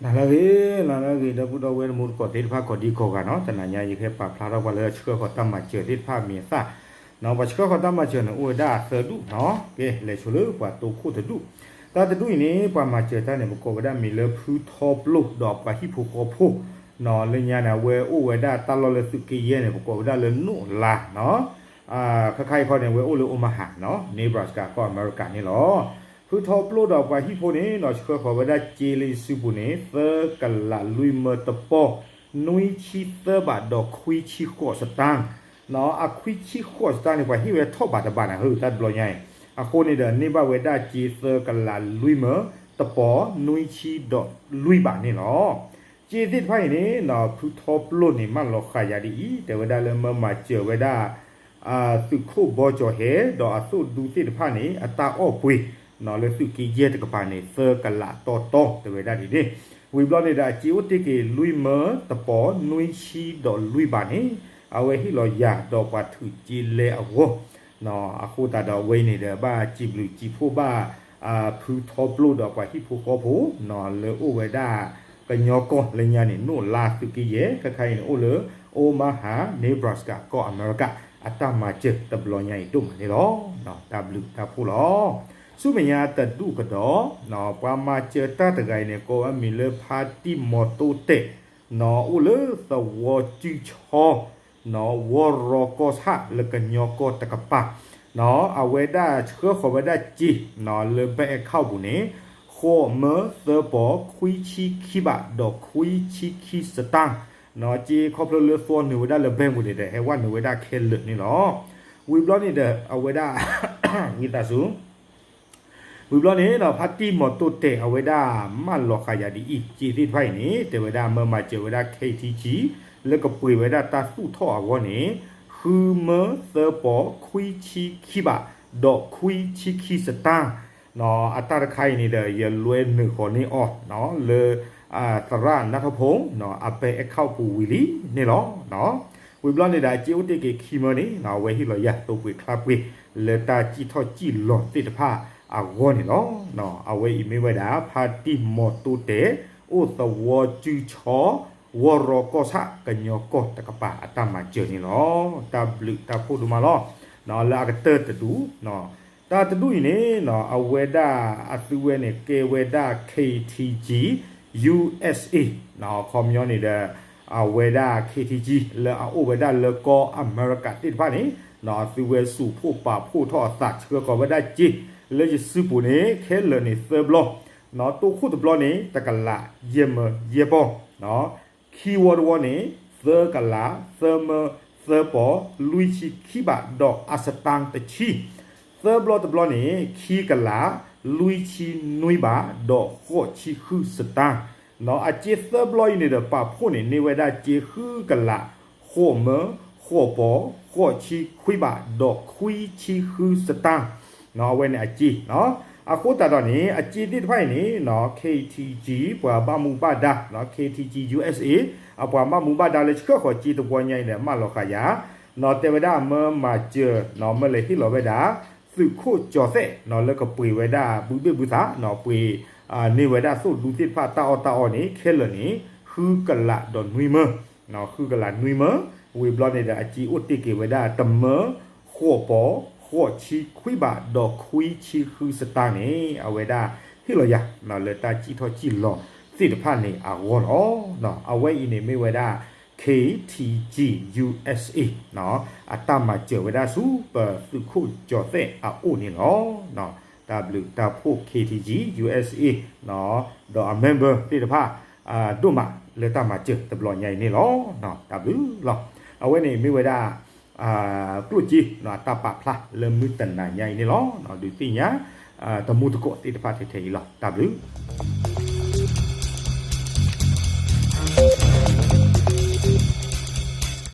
နၤလၢအဂ့ၤ, နၤလၢအဂ့ၤ ဒီပုၢ်ဒီဝဲၢ်တံၤသကိးသ့ၣ်တဖၣ် ကိးဒံကိးဂၤနီၤ, တနၤညါယဟဲပာ်ဖျါထီၣ်ပှၤလၢအဆှၢဃီၤတၢ်မၤစၢၤသ့ၣ်တဖၣ်အမံၤအသၣ်နီၤ, ပှၤဆှၢဃီၤတၢ်မၤစၢၤန့ၣ် အိၣ်ဝဲဒၣ်သၢဒူၣ်နီၤ, ကဲ လဲၤဆိလၢပှၤတိခိၣ်တဒူၣ်, တၢ်တဒူၣ်အံၤန့ၣ် ပှၤမၤစၢၤတၢ်န့ၣ် ပကိးဝဲဒၣ်မံၤလၢဖုထီပျိၢ်ဒီးပှၤဟံၣ်ဖိဃီဖိနီၤ, လၢညါန့ၣ် အဝဲအိၣ်ဝဲဒၣ်တၢ်လီၢ်လၢသုးက့ယဲၢ်န့ၣ် ပကိးဝဲဒၣ်လၢနိၣ်လါနီၤ ခါခါအံၤခီန့ၣ် အဝဲအိၣ်လၢ Omaha နီၤ Nebraska ကီၢ်အမဲရကၤန့ၣ်လီၤ. ဖုထီပျိၢ်ဒီးပှၤဟံၣ်ဖိန့ၣ်နီၤ ဆှၢဃီၤဝဲဒၣ်စ့လၢယစုပူၤန့ၣ် သၢကလးလွံၢ်မၢတပီၢ် နွံဆံသၢဘးဒီးခွံဆံဃိးစတၢၢ်နီၤ, အခွံဆံဃိးစတၢၢ်န့ၣ် ပှၤဟ့ၣ်ဝဲထီၣ်ဘးတဘးန့ၣ် ဟၢတၢ်တဘျီညါအံၤ, အဃိန့ၣ်ဒီး န့ၢ်ဘၣ်ဝဲဒၣ်စ့သၢကလးလွံၢ်မၢတပီၢ် နွံဆံဒီးလွံၢ်ဘးန့ၣ်လီၤ. စ့သ့ၣ်တဖၣ်အံၤန့ၣ်နီၤ ဖုထီပျိၢ်န့ၣ် မၢလီၤဃာ်ယၤဒ်အံၤ, တဲဝဲဒၣ်လၢမၢမၤစၢၤဝဲဒၣ် သုးခိၣ်ဘီကၠီၤဟဲ ဒီးအသိၣ်ဒူသ့ၣ်တဖၣ်န့ၣ် အတၢ်အီၣ်ပှ့ၤနီၤ လၢသုးက့ယဲၢ်တကပၤန့ၣ် သၢကလးတီတီ တဲဝဲဒၣ်ဒ်န့ၣ်, ဝံၤဘျီန့ၣ်ဒီး အစ့အိၣ်တ့ၢ်က့ၤလွံၢ်မၢတပီၢ် နွံဆံဒီးလွံၢ်ဘးန့ၣ် အဝဲဟ့ၣ်လီၤယၤဒီးပှၤထုးစ့လဲအဂီၢ် အဃိသတးဒီးအဝဲအံၤန့ၣ်ဒီး ဘၣ်စံးဘျုးစံးဖှိၣ်ဘၣ် ဖုထီပျိၢ်ဒီးပှၤဟံၣ်ဖိဃီဖိနီၤ လၢအိၣ်ဝဲဒၣ်ကညီကီၢ်လၢညါန့ၣ် နိၣ်လါသုးက့ယဲၢ် ခါခါအံၤန့ၣ် အိၣ်လၢ Omaha Nebraska ကီၢ်အမဲရကၤ အတၢ်မၤစၢၤတဘျီညါအံၤဒိၣ်မးန့ၣ်လီၤ. တၢ်ဘျုးတၢ်ဖှိၣ်လီၤ. ဆူမဲာ်ညါတဒူၣ်ကဒီး ပှၤမၤစၢၤတၢ်တဂၤအံၤန့ၣ် ကိးဝဲမံၤလၢဖါတံၢ်မီၤတိတဲာ်နီၤ အိၣ်လၢသဝီစုဆီ နီၤ ဝီရီကီၢ်ဆၣ်လၢကညီကီၢ်တကပၤ နီၤ အဝဲဒၣ်ဆှၢဃီၤဝဲဒၣ်စ့ နီၤ လၢ bank account ပူၤန့ၣ် ဃိးမၢသၢပီၢ် ခွံဆံခံဘး ဒီးခွံဆံခံစတၢၢ် နီၤ စ့ခီဖျိလၢသွီနုာ်ဝဲဒၣ်လၢ bank ပူၤန့ၣ်ဒီး ဟဲဝဲနုာ်ဝဲဒၣ်ခဲလၢာ်န့ၣ်လီၤ. ဝံၤဘျီန့ၣ်ဒီး အဝဲဒၣ် ဝံသးစူၤ ဝံၤဘျီန့ၣ်နီၤ ဖါတံၢ်မီၤတိတဲာ် အဝဲဒၣ်မၢလီၤဃာ်ယၤဒ်အံၤ, စ့သ့ၣ်တဖၣ်အံၤန့ၣ် တဲဝဲဒၣ်မၢမၤစၢၤဝဲဒၣ် KTG လၢကပှ့ၤဝဲဒၣ်တၢ်သူၣ်ထီၣ်အဂီၢ်န့ၣ် ဃုမၢသၢပီၢ် ခွံဆံခံဘး ဒီးခွံဆံခံစတၢၢ် နီၤ အတၢ်တခါအံၤန့ၣ်ဒီး ယလွဲနုာ်ဃီၤန့ၢ်အီၤ နီၤ လၢ သရၣ်နါထီၣ်ဖိ နီၤ အ bank account ပူၤဝံၤလံန့ၣ်လီၤ. ဝံၤဘျီန့ၣ်ဒီး အစ့အိၣ်တ့ၢ်က့ၤခံမၢန့ၣ် နီၤ အဝဲဟ့ၣ်လီၤယၤသိပှ့ၤချါပှ့ၤ လၢတၢ်စံၣ်ထီၣ်စံၣ်လီၤသ့ၣ်တဖၣ်အဂီၢ်န့ၣ်လီၤ. နီၤ အဝဲအံၤမ့ၢ်ဝဲဒၣ် ဖါတံၢ်မီၤတိတဲာ် အိၣ်သဝီစုဆီ ဝီရီကီၢ်ဆၣ် ကညီကီၢ်တကပၤအတၢ်မၤစၢၤန့ၣ်လီၤ. တၢ်ဘျုးတၢ်ဖှိၣ်ဒိၣ်မးလီၤ. နီၤ လၢအကတၢၢ်တဒူၣ် နီၤ တၢ်တဒူၣ်အံၤန့ၣ် နီၤ အဝဲဒၣ်အသုဝဲန့ၣ် ကဲဝဲဒၣ် KTG USA နီၤ အခီပညီန့ၣ်ဒီး အဝဲဒၣ် KTG လၢအအိၣ်ဝဲဒၣ်လၢကီၢ်အမဲရကၤသ့ၣ်တဖၣ်န့ၣ် နီၤ အသုဝဲစူးဖှိၣ်ပာ်ဖှိၣ်ထီၣ်အသး ဆှၢဃီၤဝဲဒၣ်စ့ လၢယစုပူၤန့ၣ် ခဲလၢာ်န့ၣ်သၢဘျီ နီၤ တိခိၣ်တဘျီန့ၣ် တကလးယဲၢ်မၢယဲၢ်ပီၢ် နီၤ ခံဝီတဝီန့ၣ် သၢကလး သၢမၢ သၢပီၢ် လွံၢ်ဆံခံဘး ဒီးအစတၢၢ်တဆံ သၢဘျီတဘျီန့ၣ် ခံကလး လွံၢ်ဆံနွံဘး ဒီးဃိးဆံဃုစတၢၢ် နီၤ အစ့သၢဘျီအံၤန့ၣ်ဒီး ပာ်ဖှိၣ်န့ၣ် န့ၢ်ဝဲဒၣ်စ့ဃုကလး ဃိးမၢ ဃိးပီၢ် ဃိးဆံခွံဘး ဒီးခွံဆံဃုစတၢၢ် နီၤ အဝဲန့ၣ်အစ့ နီၤ အဃိသတးဒီးန့ၣ် အစ့သ့ၣ်တဖၣ်အံၤန့ၣ် နီၤ KTG ပှၤဘၣ်မူဘၣ်ဒါ နီၤ KTG USA အပှၤဘၣ်မူဘၣ်ဒါလၢဆှၢဃီၤစ့တဝီညါအံၤဒီး မၢလီၤဃာ်ယၤ နီၤ တဲဝဲဒၣ်မၢမၤစၢၤ နီၤ မၢလဲၤဟ့ၣ်လီၤဝဲဒၣ် သုးခိၣ်ကၠီၤသဲး နီၤ လၢကပှ့ၤဝဲဒၣ်ဘုဘ့ၣ်ဘုသး နီၤ ပှ့ၤ န့ၢ်ဝဲဒၣ်သိၣ်ဒူသ့ၣ်တဖၣ်တၢ်အီၣ်တၢ်အီန့ၣ် ခဲလၢာ်န့ၣ် ဃုကလးဒီးနွံမၢ နီၤ ဃုကလးနွံမၢ ဝံၤဘျီန့ၣ်ဒီး အစ့အိၣ်တ့ၢ်က့ၤဝဲဒၣ် တမၢ ဃိးပီၢ် ဃိးဆံခွံဘး ဒီးခွံဆံဃုစတၢၢ်န့ၣ် အဝဲဒၣ်ဟ့ၣ်လီၤယၤ နီၤ လၢတၢ်စံၣ်ထီၣ်စံၣ်လီၤသ့ၣ်တဖၣ်န့ၣ်အဂီၢ်လီၤ. နီၤ အဝဲအံၤန့ၣ်မ့ၢ်ဝဲဒၣ် KTG USA နီၤ အတၢ်မၤစၢၤဝဲဒၣ်ဆူပသုးခိၣ်ကၠီၤသဲးအအိၣ်န့ၣ်လီၤ. နီၤ တၢ်ဘျုးတၢ်ဖှိၣ် KTG USA နီၤ ဒီးအ member သ့ၣ်တဖၣ် ဒိၣ်မးလၢတၢ်မၤစၢၤတဘျီညါအံၤန့ၣ်လီၤ. တၢ်ဘျုးလီၤ. အဝဲန့ၣ်မ့ၢ်ဝဲဒၣ် ကျိၣ်စ့ အတၢ်ပာ်ဖျါလၢမုၢ်တနၤညါအံၤန့ၣ်လီၤ. ဒုးသ့ၣ်ညါ တမူတကိးသ့ၣ်တဖၣ်ထဲထဲအံၤလီၤ. တၢ်ဘျုး